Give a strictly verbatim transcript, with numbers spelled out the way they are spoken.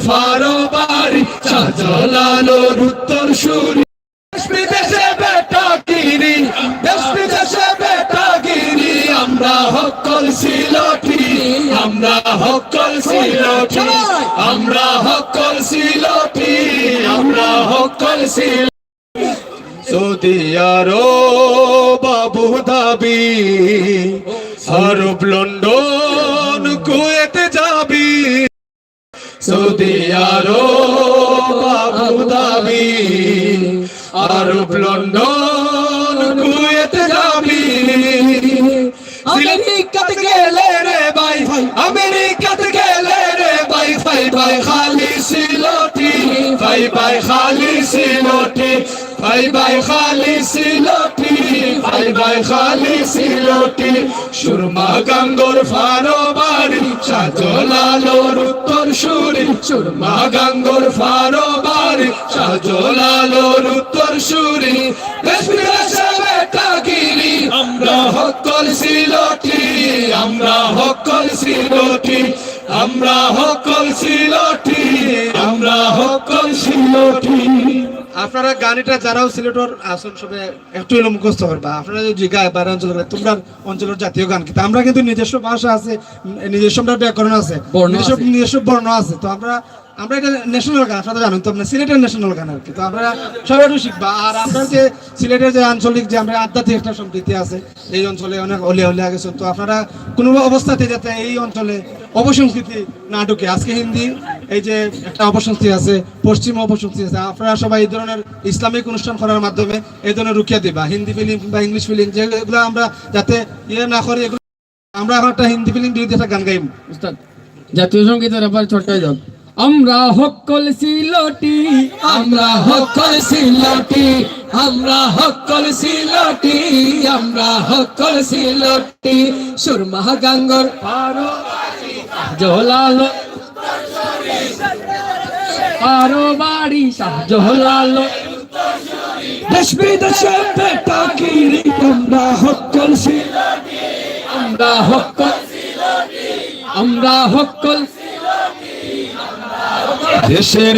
ফারো বাড়ি শাহজালালর উত্তর সুরি। দেশ বিদেশে বেটাগিরি, দেশ বিদেশে বেটাগিরি, আমরা হক্কল সিলটি, আমরা হক্কল সিলটি, আমরা হক্কল সিলটি, আমরা হক্কল সিলটি। সৌদি আরব আবুধাবি, আরব লন্ডন কুয়েত যাবি। সৌদি আরব আবুধাবি, আরব লন্ডন কুয়েত যাবি। আমেরিকাত গেলে রে ভাই, আমেরিকাত গেলে রে ভাই, ভাই ভাই খালি সিলটি, ভাই ভাই খালি সিলটি, ভাই ভাই খালি সিলটি, ভাই ভাই খালি সিলটি। সুরমা গাঙ্গর ফারো বাড়ি শাহজালালর উত্তর সুরি, সুরমা গাঙ্গর ফারো বাড়ি শাহজালালর উত্তর সুরি। দেশ বিদেশে বেটাগিরি, আমরা হক্কল সিলটি, আমরা হক্কল সিলটি, আমরা হক্কল সিলটি, আমরা হক্কল সিলটি। আপনারা গান ইটা যারাও সিলেটর আছইন সবে একটু হইলেও মুখস্থ করবা। আপনারা যদি গায় বাইরে অঞ্চল গেলে তোমরা অঞ্চলর জাতীয় গান কিতা, আমরা কিন্তু নিজস্ব ভাষা আছে, নিজস্ব আমরা ব্যাকরণ আছে, বর্ণ নিজস্ব আছে। নিজস্ব বর্ণ আছে। তো আমরা আমরা ইটা ন্যাশনাল গান, আপনারা জানেন তো, আমরা সিলেটের ন্যাশনাল গান আর কি। তো আপনারা সবাই একটু শিখবা। আর আমরা যে সিলেটের যে আঞ্চলিক যে আমরা আধ্যাত্মিক একটা সম্প্রীতি আছে এই অঞ্চলে, অনেক অলিয়া অলিয়া গেছে। তো আপনারা কোনো অবস্থাতে যাতে এই অঞ্চলে অপসংস্কৃতি না ঢুকে, আজকে হিন্দি এই যে একটা অপসংস্কৃতি আছে, পশ্চিম অপসংস্কৃতি আছে, আপনারা সবাই এই ধরনের ইসলামিক অনুষ্ঠান করার মাধ্যমে এই ধরনের রুখিয়া দিবা। হিন্দি ফিল্ম বা ইংলিশ ফিল্ম যেগুলো আমরা যাতে ইয়ে না করি, এগুলো আমরা এখন একটা হিন্দি ফিল্ম বিরোধী একটা গান গাইব। উস্তাদ, জাতীয় সঙ্গীতের ব্যাপারে ছোট্ট একজন। আমরা হক্কল সিলটি, আমরা হক্কল সিলটি, আমরা হক্কল সিলটি, আমরা হক্কল সিলটি। সুরমা গাঙ্গর ফারো বাড়ি শাহজালাল, ফারো বাড়ি শাহজালাল। দেশ বিদেশে বেটাগিরি, আমরা হক্কল সিলটি, আমরা হক্কল, আমরা হক্কল। দেশের